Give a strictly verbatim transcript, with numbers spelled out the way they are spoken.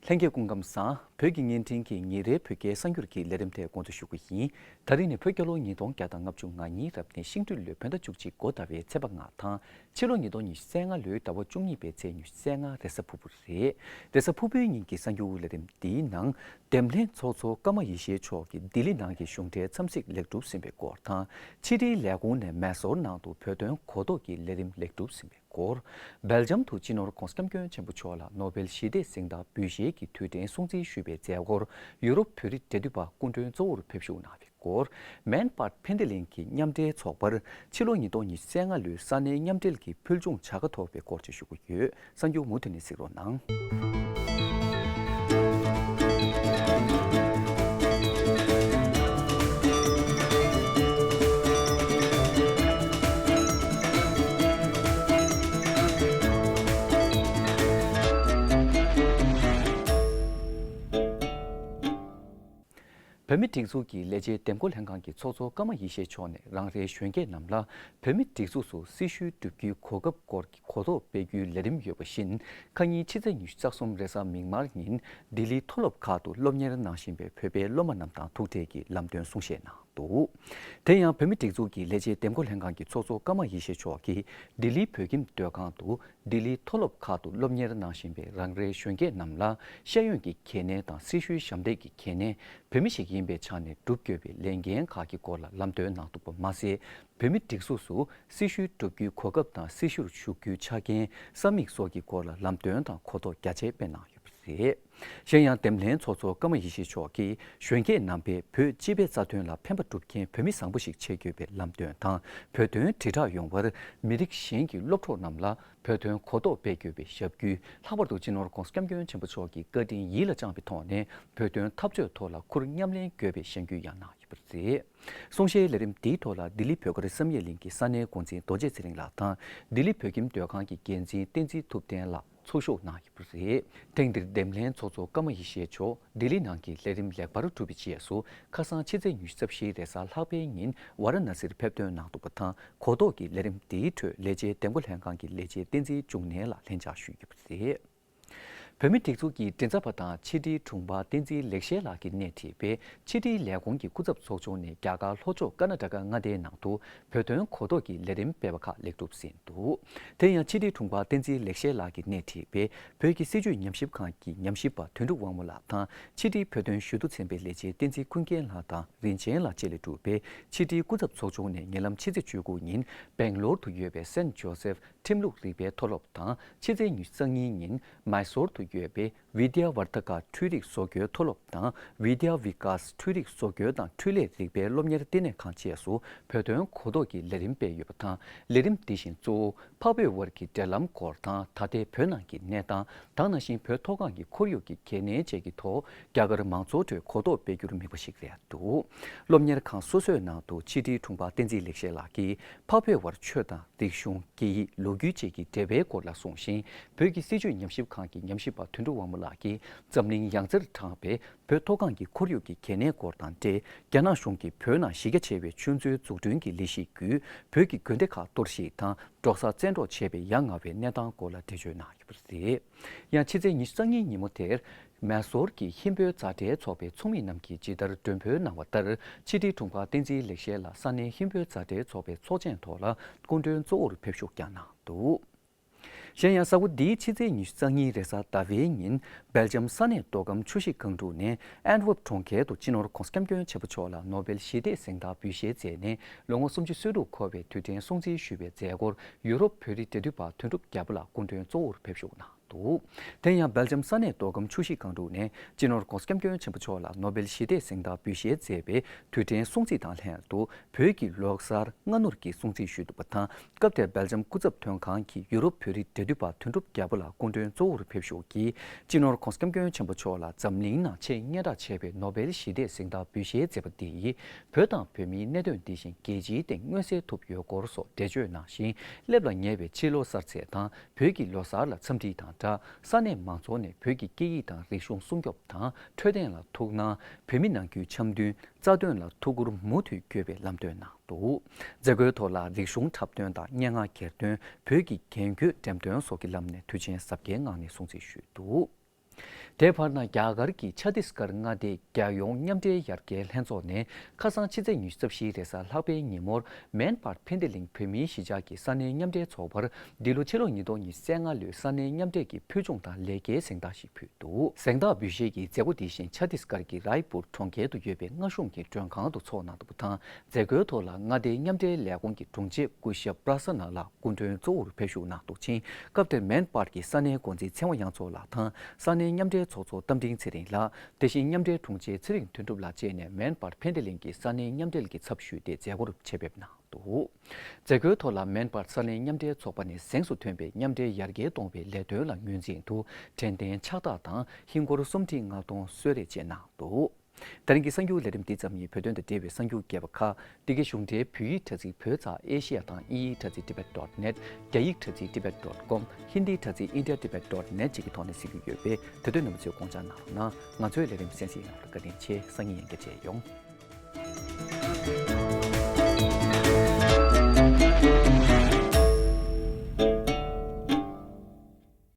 ལྷན་རྒྱས་སྐུ་ཁམས་བཟང་། བོད་ཀྱི་བརྙན་འཕྲིན་གྱི་ཉིན་རེའི་བོད་སྐད་གསར་འགྱུར་གྱི་ལས་རིམ་དེ་འགོ་འཛུགས་ཞུ་གི་ཡིན། ད་རིང་ནི་བོད་རྒྱལ་ལོ་ཉིས་སྟོང་བརྒྱ་དང་ལྔ་བཅུ་ང་གཉིས་རབ་གནས་ཤིང་སྦྲུལ་ལོའི་བོད་ཟླ་བཅུ་གཅིག་འགོ་ཟླ་བའི་ཚེས་པ་ལྔ་དང་། ཕྱི་ལོ་ཉིས་སྟོང་ཉི་ཤུ་རྩ་ལྔ་ལོའི་ཟླ་བ་བཅུ་གཉིས་པའི་ཚེས་ཉི་ཤུ་རྩ་ལྔ་རེས་གཟའ་ཕུར་བུ་རེད། རེས་གཟའ་ཕུར་བུའི་ཉིན་གྱི་གསར་འགྱུར་ལས་རིམ་འདིའི་ནང་། འདེམས་ལྷན་ཚོགས་གཙོ་ཀརྨ་ཡེ་ཤེས་མཆོག་གིས་ལྡི་ལི་ནང་གི་གཞུང་འབྲེལ་འཚམས་གཟིགས་ལེགས་གྲུབ་ཟིན་པའི་སྐོར་དང་། ཕྱི་དྲིལ་ལས་ཁུངས་ནས་མེ་སོར་ནང་དུ་བོད་དོན་གོ་རྟོགས་ཀྱི་ལས་རིམ་ལེགས་གྲུབ་ཟིན་པའི་སྐོར། སྦེལ་ཇམ་དུ་སྤྱི་ནོར་༧གོང་ས་༧སྐྱབས་མགོན་ཆེན་པོ་མཆོག་ལ་ནོ་བེལ་ཞི་བདེའི་གཟེངས་རྟགས་འབུལ་བཞེས་ཀྱི་དུས་དྲན་སྲུང་བརྩི་ཞུས་པའི་མཛད་སྒོར་ཡུ་རོབ་བོད་རིགས་འབྲེལ་མཐུད་པ་སྐུ་མགྲོན་གཙོ་བོར་ཕེབས་ཞུགས་གནང་བའི་སྐོར། མན་པཱར་ཕན་ཏེ་ལིན་གྱི་མཉམ་འབྲེལ་ཚོགས་པར་ཕྱི་ལོ་ཉིས་སྟོང་ཉི་ཤུ་རྩ་ལྔ་ལོའི་ས་གནས་མཉམ་འབྲེལ་གྱི་ཕུལ་བྱུང་བྱ་དགའ་ཐོབ་པའི་སྐོར་བཅས་ཞུ་གི་ཡོད། གསར་འགྱུར་མུ་མཐུད་ནས་གཟིགས་རོགས་གནང་། བོད་མིའི་སྒྲིག་འཛུགས་ཀྱི་ལས་བྱེད་འདེམས་བསྐོ་ལྷན་ཁང་གི་ཚོགས་གཙོ་ཀརྨ་ཡེ་ཤེས་མཆོག་ནས་རང་རེའི་གཞོན་སྐྱེས་རྣམས་ལ་བོད་མིའི་སྒྲིག་འཛུགས་སུ་སྲི་ཞུའི་སྒྲུབ་རྒྱུའི་གོ་སྐབས་སྐོར་གྱི་གོ་རྟོགས་སྤེལ་རྒྱུའི་ལས་རིམ་ཡོད་པ་བཞིན། ཁ་ཉིན་ཕྱི་ཚེས་ཉི་ཤུ་རྩ་གསུམ་རེས་གཟའ་མིག་དམར་ཉིན་ལྡི་ལིའི་མཐོ་སློབ་ཁག་ཏུ་སློབ་གཉེར་གནང་བཞིན་པའི་བོད་པའི་སློབ་མ་རྣམས་དང་ཐུག་འཕྲད་ཀྱིས་ལམ་སྟོན་གསུང་བཤད་གནང་འདུག། དེ་ཡང་བོད་མིའི་སྒྲིག་འཛུགས་ཀྱི་ལས་བྱེད་འདེམས་བསྐོ་ལྷན་ཁང་གི་ཚོགས་གཙོ་ཀརྨ་ཡེ་ཤེས་མཆོག་གིས་ལྡི་ལིའི་བོད་ཁྱིམ་སྡོད་ཁང་དུ་ལྡི་ལིའི་མཐོ་སློབ་ཁག་ཏུ་སློབ་གཉེར་གནང་བཞིན་པའི་རང་རེའི་གཞོན་སྐྱེས་རྣམས་ལ་ཤེས་ཡོན་གྱི་གལ་གནད་དང་སྲི་ཞུའི་ཞབས་འདེགས་ཀྱི་གལ་གནད། བོད་མི་ཞིག་ཡིན་པའི་ཆ་ནས་སྒྲུབ་དགོས་པའི་ལས་འགན་ཁག་གི་སྐོར་ལ་ལམ་སྟོན་གནང་འདུག་པ་མ་ཟད། བོད་མིའི་སྒྲིག་འཛུགས་སུ་སྲི་ཞུའི་སྒྲུབ་རྒྱུའི་གོ་སྐབས་དང་སྲི་ཞུར་ཞུགས་རྒྱུའི་ཆ་རྐྱེན། ས་མིག་སོགས་ཀྱི་སྐོར་ལ་ལམ་སྟོན་དང་གོ་རྟོགས་རྒྱ་ཆེ་སྤེལ་གནང་ཡོད་པ་རེད། གཞན་ཡང་། འདེམས་ལྷན་ཚོགས་གཙོ་ཀརྨ་ཡེ་ཤེས་མཆོག་གིས་གཞོན་སྐྱེས་རྣམ་པས་བོད་སྤྱི་པའི་རྩ་དོན་ལ་ཕན་པ་སྒྲུབ་མཁན་བོད་མི་བཟང་པོ་ཞིག་བྱེད་དགོས་པའི་ལམ་སྟོན་དང་། བོད་དོན་དྲིལ་བསྒྲགས་ཡོང་བར་མི་རིགས་གཞན་གྱི་སློབ་གྲོགས་རྣམས་ལ་བོད་དོན་གོ་རྟོགས་སྤེལ་དགོས་པའི་ཞབས་སྐུལ། ལྷག་པར་དུ་སྤྱི་ནོར་༧གོང་ས་༧སྐྱབས་མགོན་ཆེན་པོ་མཆོག་གི་བཀའ་དྲིན་ཡིད་ལ་བཅངས་པའི་ཐོག་ནས་བོད་དོན་འཐབ་རྩོད་ཐོག་ལ་ཁུར་མཉམ་ལེན་དགོས་པའི་གཞེན་སྐུལ་ཡང་གནང་ཡོད་པ་རེད། གསུང་བཤད་ལས་རིམ་འདིའི་ཐོག་ལ་ལྡི་ལི་བོད་སྒར་བསམ་ཡས་གླིང་གི་ས་གནས་འགོ་འཛིན་རྡོ་རྗེ་ཚེ་རིང་ལགས་དང་། ལྡི་ལི་བོད་ཁྱིམ་སྡོད་ཁང་གི་འགན་འཛིན་བསྟན་འཛིན་ཐུབ་བསྟན་ལགས་ཚོགས་ཞུགས་གནང་ཡོད་པ་རེད། ཐེངས་འདིར་འདེམས་ལྷན་ཚོགས་གཙོ་ཀརྨ་ཡེ་ཤེས་མཆོག་ལྡི་ལི་ནང་གི་ལས་རིམ་ལེགས་པར་གྲུབ་པའི་རྗེས་སུ། ཁ་སང་ཕྱི་ཚེས་ཉི་ཤུ་རྩ་བཞི་རེས་གཟའ་ལྷག་པའི་ཉིན་ཝཱ་ར་ཎ་སིར་ཕེབས་ཐོན་གནང་འདུག་པ་དང་། གོ་རྟོགས་ཀྱི་ལས་རིམ་འདིའི་ཁྲོད་ལས་བྱེད་འདེམས་བསྐོ་ལྷན་ཁང་གི་ལས་བྱེད་བསྟན་འཛིན་འབྱུང་གནས་ལགས་ལྷན་བཅར་ཞུས་ཡོད་པ་རེད། བོད་མིའི་སྒྲིག་འཛུགས་ཀྱི་མགྲིན་ཚབ་པ་དང་ཕྱི་དྲིལ་དྲུང་འཕར་བསྟན་འཛིན་ལེགས་བཤད་ལགས་ཀྱིས་སྣེ་ཁྲིད་པའི་ཕྱི་དྲིལ་ལས་ཁུངས་ཀྱི་སྐུ་ཚབ་ཚོགས་ཆུང་ནས་རྒྱ་གར་ལྷོ་ཕྱོགས་ཀར་ནཱ་ཊ་ཀ་མངའ་སྡེའི་ནང་དུ་བོད་དོན་གོ་རྟོགས་ཀྱི་ལས་རིམ་སྤེལ་བ་ཁག་ལེགས་གྲུབ་ཟིན་འདུག། དེ་ཡང་ཕྱི་དྲིལ་དྲུང་འཕར་བསྟན་འཛིན་ལེགས་བཤད་ལགས་ཀྱིས་སྣེ་ཁྲིད་པའི་བོད་ཀྱི་སྲིད་བྱུས་ཉམས་ཞིབ་ཁང་གི་ཉམས་ཞིབ་པ་དོན་གྲུབ་དབང་མོ་ལགས་དང་། ཕྱི་དྲིལ་བོད་དོན་ཞུ་གཏུག་ཚན་པའི་ལས་བྱེད་བསྟན་འཛིན་ཀུན་མཁྱེན་ལགས་དང་རིན་ཆེན་ལགས་བཅས་ལས་གྲུབ་པའི་ཕྱི་དྲིལ་སྐུ་ཚབ་ཚོགས་ཆུང་ནས་ཉེ་ལམ་ཕྱི་ཚེས་བཅུ་དགུ་ཉིན་སྦེང་ལོར་དུ་ཡོད་པའི་སེན་ཇོ་སེབ་ཁྲིམས་ལུགས་རིག་པའི་མཐོ་སློབ་དང་། ཕྱི་ཚེས་ཉི་ཤུ་རྩ་གཉིས་ཉིན་མཱི་སོར་དུ་ཡོད་པའི་ཝིདྱ་ཝར་ཐ་ཀ་འཕྲུལ་རིག་བཟོ་བཀོལ་མཐོ་སློབ་དང་། ཝིདྱ་ཝི་ཀཱས་འཕྲུལ་རིག་བཟོ་བཀོལ་དང་འཕྲུལ་ལས་རིག་པའི་སློབ་གཉེར་ལྟེ་གནས་ཁང་བཅས་སུ་བོད་དོན་གོ་རྟོགས་ཀྱི་ལས་རིམ་སྤེལ་ཡོད་པ་དང་། ལས་རིམ་འདི་བཞིན་གཙོ་བོ་འཕགས་བོད་དབར་གྱི་འབྲེལ་ལམ་སྐོར་དང་། ད་ལྟའི་བོད་ནང་གི་གནས་སྟངས། དེ་ནང་བཞིན་བོད་མཐོ་སྒང་གི་ཁོར་ཡུག་གི་གལ་གནད་བཅས་ཀྱི་ཐོག་རྒྱ་གར་མང་ཚོགས་ཁྲོད་གོ་རྟོགས་སྤེལ་རྒྱུར་དམིགས་པ་ཞིག་རེད་འདུག། སློབ་གཉེར་ཁང་སོ་སོའི་ནང་དུ་ཕྱི་དྲིལ་དྲུང་འཕར་བསྟན་འཛིན་ལེགས་བཤད་ལགས་ཀྱིས་འཕགས་བོད་དབར་ཆོས་དང་རིག་གཞུང་། སྐད་ཡིག། ལོ་རྒྱུས་བཅས་ཀྱི་འབྲེལ་བའི་སྐོར་ལ་གསུངས་ཤིང་། བོད་ཀྱི་སྲིད་བྱུས་ཉམས་ཞིབ་ཁང་གི་ཉམས་ཞིབ་པ་དོན་གྲུབ་དབང་མོ་ལགས་ཀྱིས་འཛམ་གླིང་ཡང་རྩེར་གྲགས་པའི་བོད་མཐོ་སྒང་གི་ཁོར་ཡུག་གི་གལ་གནད་སྐོར་དང་འབྲེལ། རྒྱ་ནག་གཞུང་གིས་བོད་ནང་གཞི་རྒྱ་ཆེ་བའི་ཆུ་མཛོད་འཛུགས་སྐྲུན་གྱི་ལས་གཞི་བརྒྱུད་བོད་ཀྱི་དགོན་སྡེ་ཁག་གཏོར་བཤིག་དང་འབྲོག་ས་བཙན་འཕྲོག་བྱས་པའི་ཡ་ང་བའི་གནས་སྟངས་སྐོར་ལ་འགྲེལ་བརྗོད་གནང་ཡོད་པ་རེད། ཡང་ཕྱི་ཚེས་ཉི་ཤུ་རྩ་གཉིས་ཉིན་མོ་དེར། མེ་སོར་གྱི་ཧིན་བོད་མཛའ་འབྲེལ་ཚོགས་པའི་ཚོགས་མི་རྣམས་ཀྱིས་ཇི་ལྟར་མགྲོན་འབོད་གནང་བ་ལྟར། ཕྱི་དྲིལ་དྲུང་འཕར་བསྟན་འཛིན་ལེགས་བཤད་ལགས་ས་གནས་ཧིན་བོད་མཛའ་འབྲེལ་ཚོགས་པའི་ཚོགས་ཆེན་ཐོག་ལ་སྐུ་མགྲོན་གཙོ་བོར་ཕེབས་ཞུགས་ཀྱང་གནང་འདུག། གཞན་ཡང་། གཟའ་འཁོར་འདིའི་ཕྱི་ཚེས་ཉི་ཤུ་རྩ་གཉིས་རེས་གཟའ་ཟླ་བའི་ཉིན། སྦེལ་ཇམ་ས་གནས་མདོ་ཁམས་ཆུ་བཞི་སྒང་དྲུག་ནས་ཨན་ཝེབ་གྲོང་ཁྱེར་དུ་སྤྱི་ནོར་༧གོང་ས་༧སྐྱབས་མགོན་ཆེན་པོ་མཆོག་ལ་ནོ་བེལ་ཞི་བདེའི་གཟེངས་རྟགས་འབུལ་བཞེས་མཛད་ནས། ལོ་ངོ་སུམ་ཅུ་སོ་དྲུག་འཁོར་བའི་དུས་དྲན་སྲུང་བརྩི་ཞུས་པའི་མཛད་སྒོར་ཡུ་རོབ་བོད་རིགས་འབྲེལ་མཐུད་པ་དོན་གྲུབ་རྒྱལ་པོ་ལགས་སྐུ་མགྲོན་གཙོ་བོར་ཕེབས་ཞུགས་གནང་། འདུག། དེ་ཡང་སྦེལ་ཇམ་ས་གནས་མདོ་ཁམས་ཆུ་བཞི་སྒང་དྲུག་ནས་སྤྱི་ནོར་༧གོང་ས་༧སྐྱབས་མགོན་ཆེན་པོ་མཆོག་ལ་ནོ་བེལ་ཞི་བདེའི་གཟེངས་རྟགས་འབུལ་བཞེས་མཛད་པའི་དུས་དྲན་སྲུང་བརྩི་དང་ལྷན་དུ་བོད་ཀྱི་ལོ་གསར་སྔ་སྣུར་གྱི་སྲུང་བརྩི་ཞུས་འདུག་པ་དང་། སྐབས་དེར་སྦེལ་ཇམ་སྐུ་ཚབ་དོན་ཁང་གི་ཡུ་རོབ་བོད་རིགས་འབྲེལ་མཐུད་པ་དོན་གྲུབ་རྒྱལ་པོ་ལགས་སྐུ་མགྲོན་གཙོ་བོར་ཕེབས་ཞུགས་ཀྱིས་སྤྱི་ནོར་༧གོང་ས་༧སྐྱབས་མགོན་ཆེན་པོ་མཆོག་ལ་འཛམ་གླིང་ནང་ཆེས་སྙན་གྲགས་ཆེ་བའི་ནོ་བེལ་ཞི་བདེའི་གཟེངས་རྟགས་འབུལ་བཞེས་མཛད་པ་འདིས་བོད་དང་བོད་མིའི་གནད་དོན་འདི་བཞིན་རྒྱལ་སྤྱིའི་སྟེང་མངོན་གསལ་ཐུབ་ཡོད་སྐོར་སོགས་འགྲེལ་བརྗོད་གནང་ཞིང་། སླེབས་ལ་ཉེ་བའི་ཕྱི་ལོ་གསར་ཚེས་དང་བོད་ཀྱི་ལོ་གསར་ལ་འཚམས་འདྲི་དང་སྦྲགས། ས་གནས་མང་ཚོགས་ནས་བོད་ཀྱི་སྐད་ཡིག་དང་རིག་གཞུང་སྲུང་སྐྱོབ་དང་འཕྲོད་བསྟེན་ལ་ཐུགས་སྣང་། བོད་མི་ནང་ཁུལ་འཆམ་མཐུན། རྩ་དོན་ལ་ཐུགས་ཁུར་མུ་མཐུད་དགོས་པའི་ལམ་སྟོན་གནང་འདུག། མཛད་སྒོའི་ཐོག་ལ་རིག་གཞུང་འཁྲབ་སྟོན་དང་སྙན་ངག་གྱེར་འདོན། བོད་ཀྱི་རྒྱན་གོས་འགྲེམས་སྟོན་སོགས་ཀྱི་ལམ་ནས་དུས་ཆེན་གཟབ་རྒྱས་ངང་ནས་སྲུང་བརྩི་ཞུས་འདུག། དེའི་བར་ན་རྒྱ་གར་གྱི་ཆ་ཏིས་གར་མངའ་སྡེའི་རྒྱལ་ཡོངས་མཉམ་འབྲེལ་ཡར་རྒྱས་ལྷན་ཚོགས་ནས་ཁ་སང་ཕྱི་ཚེས་ཉི་ཤུ་རྩ་བཞིའི་རེས་གཟའ་ལྷག་པའི་ཉིན་མོར་མན་པར་ཕན་བདེ་གླིང་བོད་མིའི་གཞིས་ཆགས་ཀྱི་ས་གནས་མཉམ་འབྲེལ་ཚོགས་པར་འདི་ལོ་ཕྱི་ལོ་ཉིས་སྟོང་ཉི་ཤུ་རྩ་ལྔ་ལོའི་ས་གནས་མཉམ་འབྲེལ་གྱི་ཕུལ་བྱུང་དང་ལས་ཀའི་གཟེངས་རྟགས་ཤིག་ཕུལ་འདུག་གཟེངས་རྟགས་འབུལ་བཞེས་ཀྱི་མཛད་སྒོ་འདི་བཞིན་ཆ་ཏིས་གར་གྱི་རའི་པུར་གྲོང་ཁྱེར་དུ་ཡོད་པའི་མངའ་གཞུང་གི་མགྲོན་ཁང་དུ་འཚོགས་གནང་འདུག་པ་དང་། མཛད་སྒོའི་ཐོག་ལ་མངའ་སྡེའི་མཉམ་འབྲེལ་ལས་ཁུངས་ཀྱི་དྲུང་ཆེ་སྐུ་ཞབས་པྲ་ས་ན་ལགས་སྐུ་མགྲོན་གཙོ་བོར་ཕེབས་ཞུགས་གནང་འདུག་ཅིང་། སྐབས་དེར་མན་པར་གྱི་ས་གནས་འགོ་འཛིན་ཚེ་དབང་དབྱངས་མཚོ་ལགས་དང་ས་གནས་མཉམ་འབྲེལ་ཚོགས་གཙོ་རྟ་མགྲིན་ཚེ་རིང་ལགས། དེ་བཞིན་མཉམ་འབྲེལ་དྲུང་ཆེ་ཚེ་རིང་དོན་གྲུབ་ལགས་བཅས་ནས་མན་པར་ཕན་བདེ་གླིང་གི་ས་གནས་མཉམ་འབྲེལ་གྱི་ཚབ་ཞུས་ཏེ་མཛད་སྒོར་ཆེད་ཕེབས་གནང་འདུག་མཛད་སྒོའི་ཐོག་ལ་མན་པར་ས་གནས་མཉམ་འབྲེལ་ཚོགས་པ་ནས་གཟེངས་སུ་ཐོན་པའི་མཉམ་འབྲེལ་ཡར་རྒྱས་གཏོང་བའི་ལས་དོན་ལ་ངོས་འཛིན་དུ་དྲན་རྟེན་ཕྱག་རྟགས་དང་ཧིན་སྒོར་སུམ་ཁྲི་ལྔ་སྟོང་གསོལ་རས་བཅས་གནང་འདུག་ད་རིང་གི་གསར་འགྱུར་ལས་རིམ་འདི་ཙམ་ཡིན། བོད་དོན་དང་འབྲེལ་བའི་གསར་འགྱུར་རྒྱས་པ་ཁག་འདི་གའི་གཞུང་འབྲེལ་བོད་ཡིག་དྲ་ཚིགས་བོད་ཙ་ཨེ་ཤི་ཡ་དང་དབྱིན་ཡིག་དྲ་ཚིགས་tibet dot net། རྒྱ་ཡིག་དྲ་ཚིགས་tibet dot com། ཧིན་དིའི་དྲ་ཚིགས་india tibet dot net བཅས་ཀྱི་ཐོག་ནས་གཟིགས་རྒྱུ་ཡོད་པས། དེ་དོན་རྣམ་པ་ཚོས་དགོངས་འཇགས་གནང་རོགས་གནང་། ང་ཚོའི་ལས་རིམ་གསན་གཟིགས་གནང་བར་བཀའ་དྲིན་ཆེ། སང་ཉིན་ཡང་བསྐྱར་མཇལ་ཡོང་།